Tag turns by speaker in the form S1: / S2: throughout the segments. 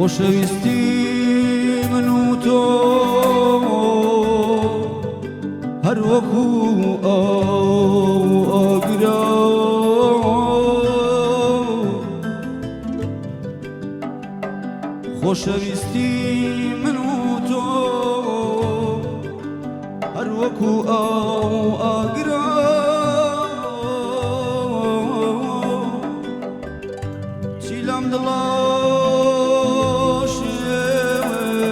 S1: خۆشەویستی من و تۆ هەر وەکو ئاو ئاگرە. خۆشەویستی من و تۆ هەر وەکو ئاو ئاگرە. چی لەم دڵە شێتەمەکەی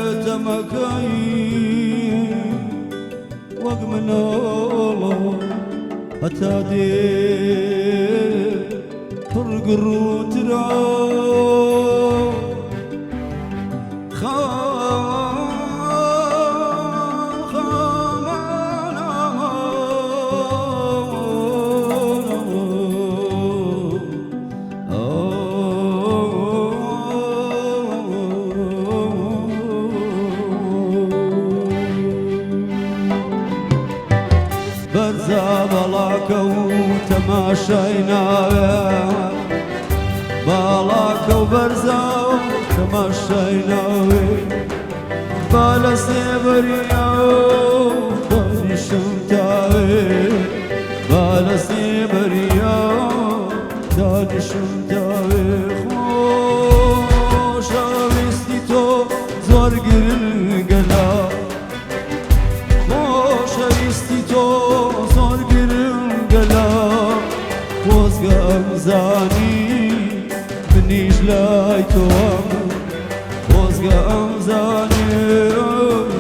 S1: وەک مناڵە هەتا دێ پڕ گڕوترا. بەرزە بەڵاکە و تەماشای ناوێ، باڵاکە و بەرزە و تەماشای ناوێ، با لە سێبەریە دانیشم تاوێ، با لە سێبەریە دانیشم تاوێ. خۆشەویستی تۆ زۆر گرنگەلا، خۆشەویستی تۆ زۆر گرنگەلا، خۆزگە ئەمزانی منیش لای تۆم، خۆزگە ئەمزانی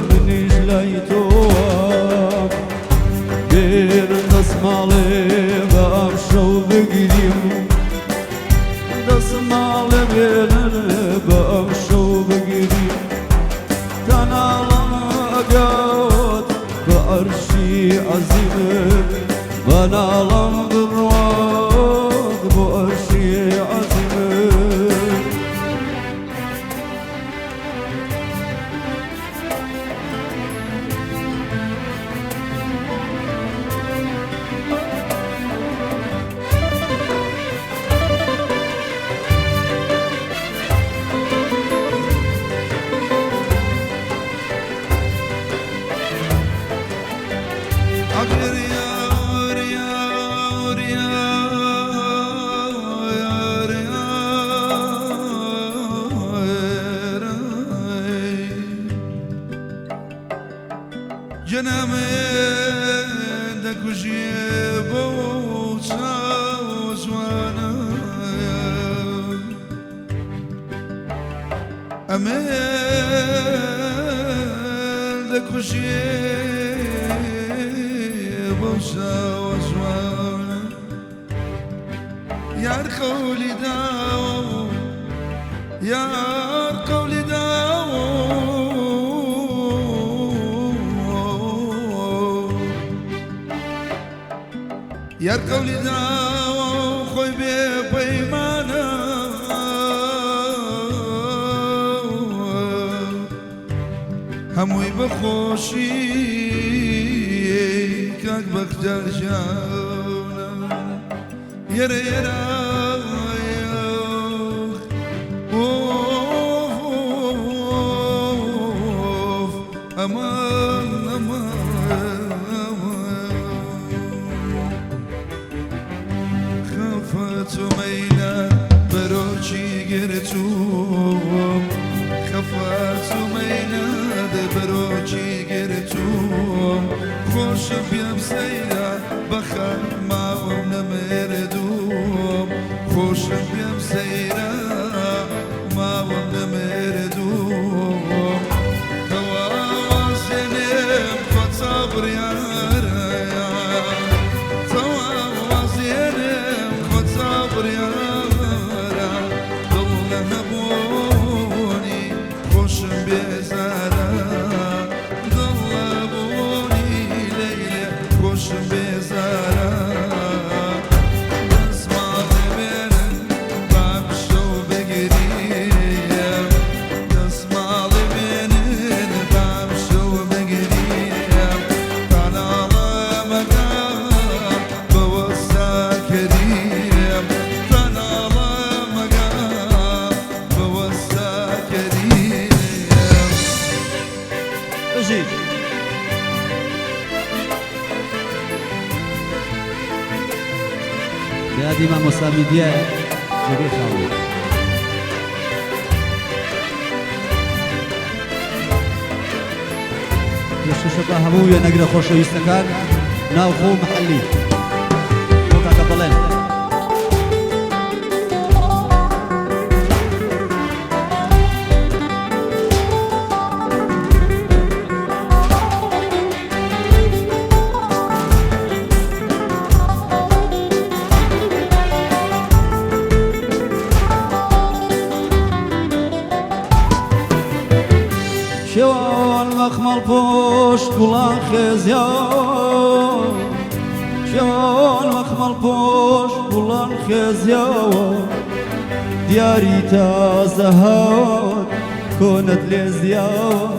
S1: منیش لای تۆم. بێرن دەسماڵێ بە ئەم شەو بگریم، دەسماڵێ بێنن بە ئەم شەو بگریم، تا ناڵم ئەگات بە عەرشی عەزیم، بە ناڵم بڕوات بۆ عەرشی عەزیم.
S2: جنامێ دەکوژێ بۆ چاو جوانە، ئەمێ دەکوژێ بۆ چاوە جوانە. یار قەولی داوە، یار قەولی داوە، یار قەولی داوە، خۆی بێ پەیمانە. هەمووی بەخۆشی کاک بەختیار ژیانە. یەرە یەرە ئۆف ئەمان ئەمان. خەفەت و مەیلە بەرۆکی گرتووم، خەفەت و مەیلە بەرۆکی گرتووم، خۆشم پێم سەیرە بەخەم ماوم نەمردووم، خۆشم پێم سەیرە ماوم نەمردووم. تەوازێنێم خۆتا بڕیارە، تەوازێنێم خۆتا بڕیارە، دڵ لە هەبوونی خۆشم بێزارە، دڵ لە بوونی لەیلێ خۆشم بێزارە. دەسماڵێ بێنن بام شەو بگریم، دەسماڵێ بێنن بام شەو بگریم، تا ناڵەمەکە بەوەستا کەریم، تا
S1: لە یادی مامۆستا میدیایە جێگەی خاوەن. پێشکەشە بە هەموو وێنەگرە خۆشەویستەکان ناوخۆ و محەلی بۆ کاکە بەڵێن. شێوان مەخمەڵ پۆش گوڵان خێزیاوە، شێوان مەخمەڵ پۆش گوڵان خێزیاوە، دیاری تازە هات کۆنت لێ زیاوە،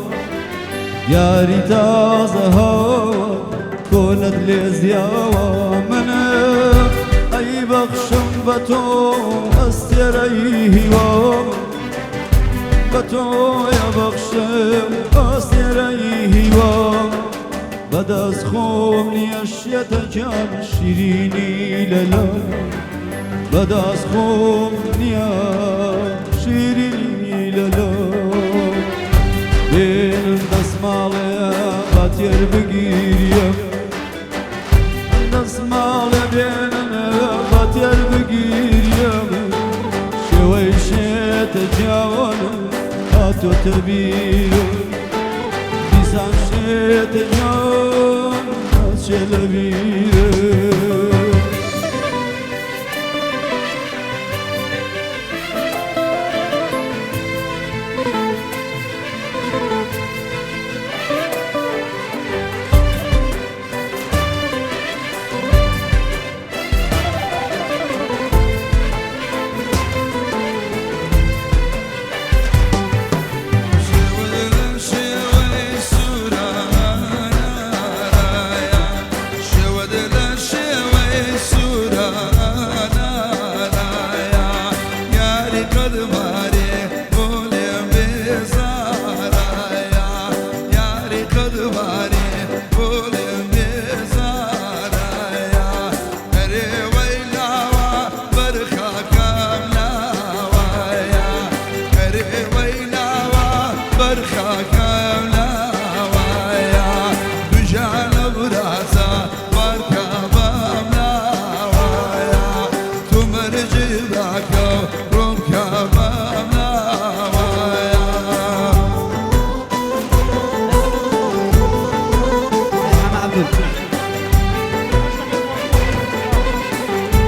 S1: دیاری تازە هات کۆنت لێ زیاوە. منم ئەی بەخشم بە تۆ ئەستێرەی هیوا، بە تۆیە بەخشم ئەستێرەی هیوا، بەدەست خۆم نییە شێتە گیان شیرینی لەلا، بەدەست خۆم نییە شیرینی لەلا. بێنن دەسماڵێ با تێر بگیریم، دەسماڵێ بێنن با تێر بگیریم، شێوەی شێتە جیاوانم هاتۆتە بیرم، دیسان شێتە جیاوان ناچێ لە بیرم.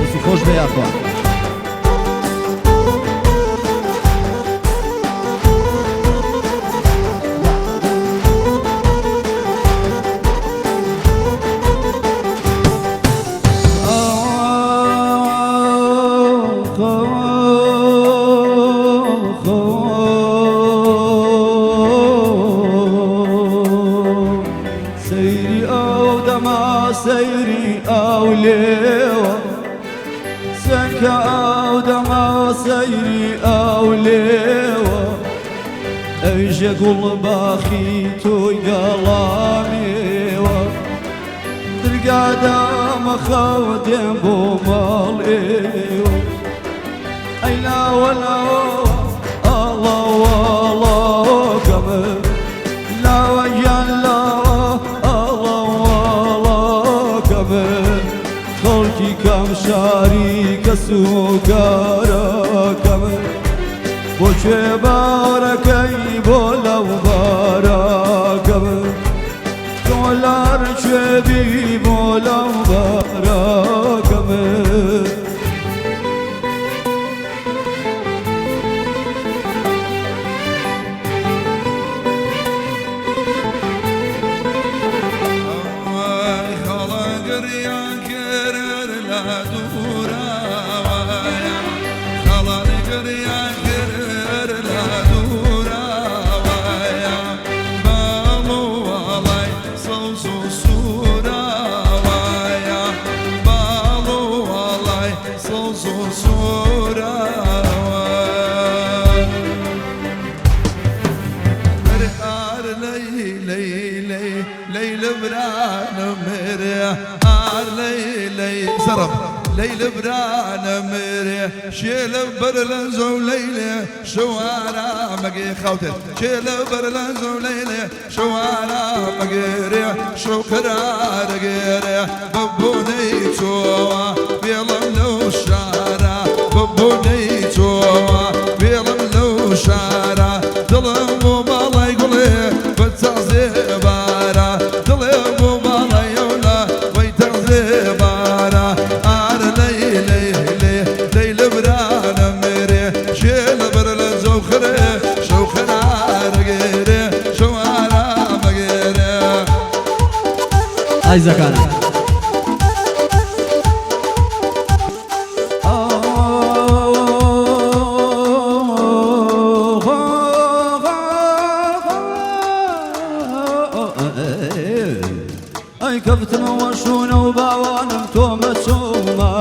S1: دەست خۆش بێ یاخوا. سەیری ئەو دەما سەیری ئەو لێوە، سەکە ئەو دەما سەیری ئەو لێوە، ئەویژە گوڵ باخی تۆی گەڵامێوە، درگادامە خەوە دێم بۆ ماڵ ئێوە. ئەی لاوە لاوە ئاڵاواڵاکەمە، لاوە گیان لاوە ئاڵاواڵاکەمە، خەڵکی کام شاری کەس و کارەکەمە، بۆ کوێ بارەکەی بۆ لەو بارەکەمە، تۆ لار کوێ بی بۆ لەو بارەکەمە.
S2: لەیلە برانە مرێ شێلە بەر لە زەو لەیلێ شەوارا مەگێ خاوتێت شێلە بەر لە زەو لەیلێ شەوارا مەگێرێ شەو قەرارەگێرێ بە بۆنەی تۆوە وێڵم لەو شارە بە بۆنەی تۆوە وێڵم لەو شارە دڵم بۆ باڵای گوڵێ بە تازێ بارە دڵێ بۆ باڵای ئەولا وەی تازێ بارە ئارە لەی لەی لێ لەی لە برانە مرێ شێ لە بەر لە جەوخرێ شەو قەرارەگێرێ شەو ئارامەگێرێ.
S1: ئایزەکانە. ئەی کەفتمەوە شوونە و باوانم تۆ مەچۆمە.